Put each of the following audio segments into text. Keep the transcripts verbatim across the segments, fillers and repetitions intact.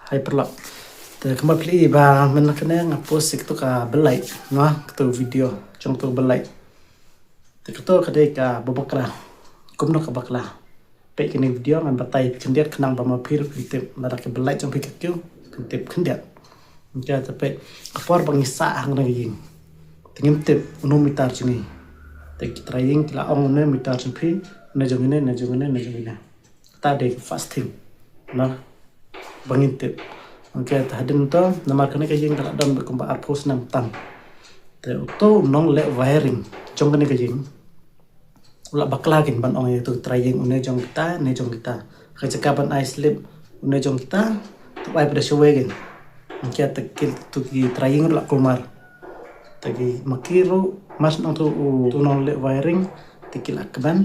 Hai paralok. Te kumba phi i ba mynta kane nga post ïa kato ka ballite, no, kato video jong kato ballite. Te kato ka dei kaba bakla. Kumno ka bakla? Peit kane ka video ngan batai khyndiat khnang ba ma phi ruh phin tip, lada ka ballite jong phi ka kiew, phin tip khyndiat. Ynda te peit, ka por ba ngi sah hangne ha ïing, te ngim tip uno u mitar jong ngi. Te ki trai ïing ki la ong une u mitar jong phi, une jong ine, une jong ine, une jong ine. Kata dei first thing, no, ba ngin tip. Okay, te hadien to, namar kane ka ïing ka la don beit kumba arphew snem tam. Te uto u nongleh wiring jong kane ka ïing u la bakla keiñ ban ong ïa uto u trai ïing, une jong kita, une jong kita. Ha ka jaka ban ai slip une jong kita, to ai pat da shawei keiñ. Okay, te kito ki trai ïing ruh la kulmar. Te ki ma ki ruh, mar shu ong uto u nongleh wiring, te ki la kmen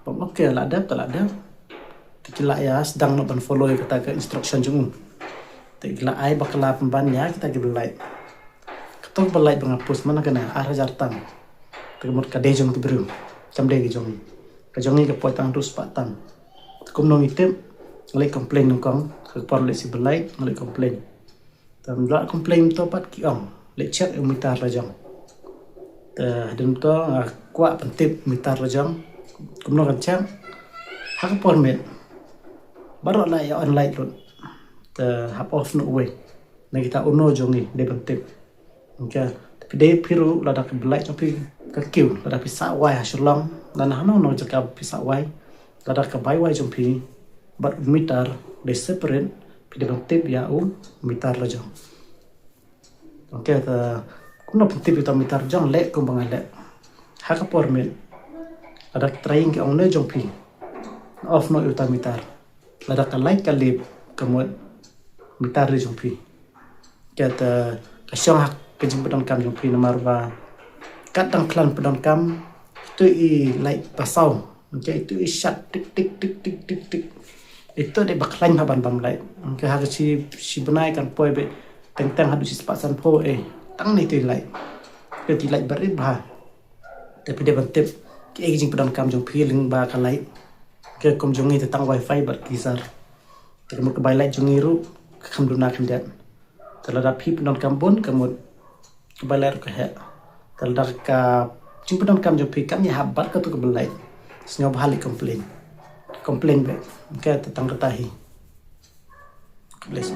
ba, okay, la dep, te la dep. Te ki la ïa sdang noh ban follow ïa kata ka instruction jong u. Te ki la ai bakla pynban ïa kita ki ballite. Kato ka ballite ba nga post mynta kane ar hajar tam. Te ka mut ka dei jong ki briew, kam dei ka jong ngi. Ka jong ngi ka poi tang hynriew spah tam. Te kumno ngi tip? Nga leit complain nyngkong, ka por leit shi ballite nga leit complain. Te ym lah complain to pat, ki ong leit check ïa u mitar la jong. Te hadien to nga kwah pyntip mitar la jong. Kumno kan check? Ha ka por miet baroh la ïa on light lut. Te hap off noh uwei. Na kita uno jong ngi dei ban tip. Okay, te phi dei phi ruh, lada ka ballite jong phi ka kiew, lada phi sah wai ha Shillong, lada hano hano jaka phi sah wai, lada ka bai wai jong phi bad u mitar dei separate, phi dei ban tip ïa u mitar la jong. Okay, te kumno phin tip ïa uta u mitar jong? Leh kumba nga leh. Ha ka por miet, lada ki trai ïing ki ong une jong phi, off noh ïa uta u mitar. Lada ka light ka lip, ka mut u mitar dei jong phi. Ka te ka shong ha ka jingpyndonkam jong phi, namar ba kat dang khlaiñ pyndonkam, ito i light ba saw, okay, ito i shut tik tik tik tik tik tik. Ito dei ba khlaiñ ha ban bam light. Okay, ha ka shi, shi bnai kan poi beit teng teng haduh shi spah sanphew, eh, tang ne ito i light. Ka ito i light ba rit bha. Te phi dei ban tip kiei ki jingpyndonkam jong phi lyngba ka light. Ka kum jong ngi te tang wifi bad geyser. Te ka mut ka bai light jong ngi ruh ka kham duna khyndiat. Te lada phi pyndonkam bun, ka mut ka bai light ruh ka heh. Te lada ka jingpyndonkam jong phi kam ïahap bad kato ka ballite, sngewbha leit complain. Complain beit. Okay, te tang kata hi. God bless.